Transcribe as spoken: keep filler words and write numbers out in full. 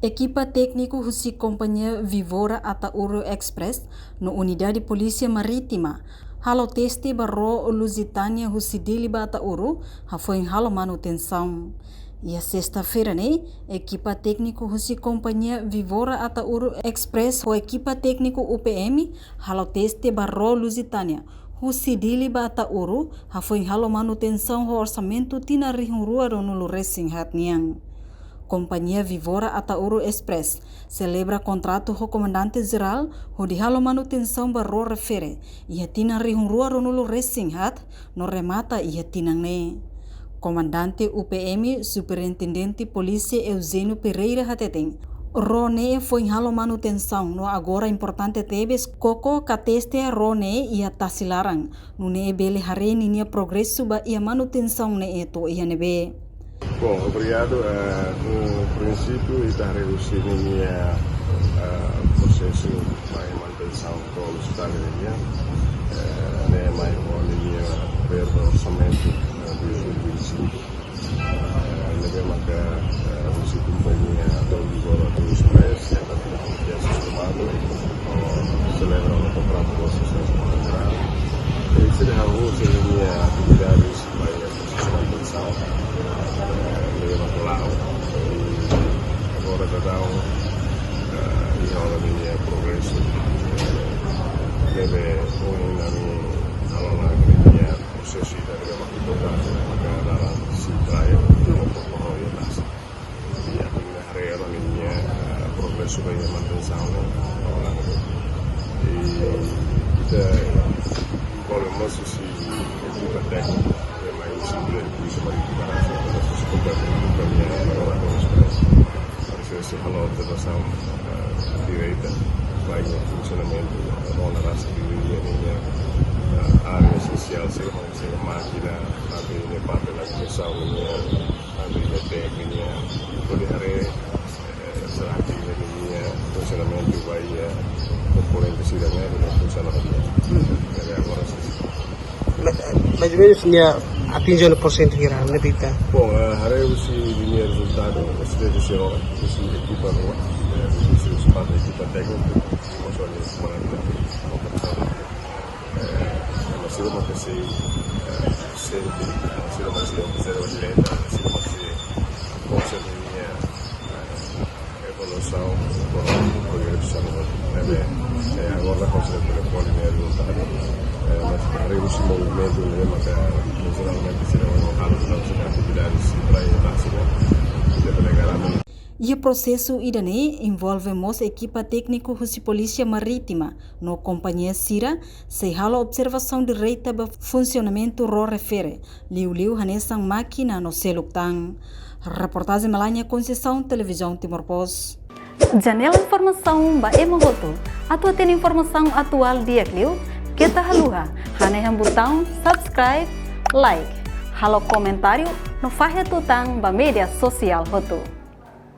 Ekipa tékniku husi kompañia Vivora Ataúru Express no Unidade Polísia Marítima halo teste ba ró Lusitânia husi Dili ba Ataúru, hafoin halo manutensaun. Iha sesta-feira ne'e, ekipa tékniku husi kompañia Vivora Ataúru Express ho ekipa tékniku U P M halo teste ba ró Lusitânia husi Dili ba Ataúru, hafoin halo manutensaun ho orsamentu tinan rihun rua ruanulu-resin-haat nian. Kompañia Vivora Ataúru Express selebra kontratu ho Komandante Jerál hodi halo manutensaun ba ró refere iha tinan rihun rua ruanulu-resin-haat no remata iha tinan ne'e. Komandante U P M, Superintendente Polísia Eugênio Pereira hateten, ró ne'e foin halo manutensaun no agora importante tebes koko ka teste ró ne'e iha tasi laran, nune'e bele haree ninia progresu ba iha manutensaun ne'e to'o iha ne'ebé. Bom, obrigadu. Eh, no prinsípiu, ita haree husi ninia, eh, prosesu ba iha manutensaun ró Lusitânia nian, eh, ne'e mai ho ninia verba orsamentu, eh, dois mil e vinte e cinco. Eh, ne'ebé maka, eh, husi kompañia Ataúru Vivora Ataúru Express, ita tenke ser informadu, no selebra ona kontratu ho sistema. I sira hahú sira-nia atividades ba iha sistema manutensaun, eh, ne'ebé maka la'o. I agora daudaun, eh, iha ona ninia progresu, eh, ne'ebé ohin ami halo ona ninia prosesu ida ne'ebé maka importante, maka dalan sira-ne'e, no protokolu iha tasi. I ami haree ona ninia, eh, progresu ba iha manutensaun ne'e. I ita envolve mós husi ekipa tékniku, ne'ebé mai husi Polísia Marítima, husi kompañia, kompañia Vivora Ataúru Express. Para sei, sei halo observasaun, eh, direta ba iha funsionamentu, eh, rona rasik liu ninia, eh, área esensiál, sei, sei mákina, tantu iha parte navegasaun nian, tantu iha tanke nian, hodi haree, eh, será que iha ninia funsionamentu ba iha komponente sira-ne'e, no funsionamentu. Jadi, agora sei. Ma-, mais ou menos nia atinje ona porsentu hira, ne'e ita? Bom, eh, haree husi ninia rezultadu, husi dezasseis horas, husi ekipa rua, eh, husi, husi parte ekipa tékniku, husi maksudnya, eh, mas sira maka sei, eh, sente, sira maka sei observa direta, sira maka sei observa ninia, eh, evolusaun, evolusaun, ne'ebé, eh, agora konsege telefone ne'e rezultadu. Eh, mas haree husi movimentu ne'e maka, jeralmente, sira halo, halo, halo, sira atividades, sira iha tasi, ne'e, sira delegara. Iha prosesu ida-ne'e envolve mós ekipa tékniku husi Polísia Marítima no kompañia sira, sei halo observasaun direta ba funsionamentu ró refere, liuliu hanesan mákina no seluk tan. Reportajen Melania Conceição, Televizaun Timor Post. Janela informasaun ba ema hotu. Atu hatene informasaun atuál di'ak liu, keta haluha hanehan butaun subscribe, like, halo komentáriu no fahe tutan ba média sosiál hotu.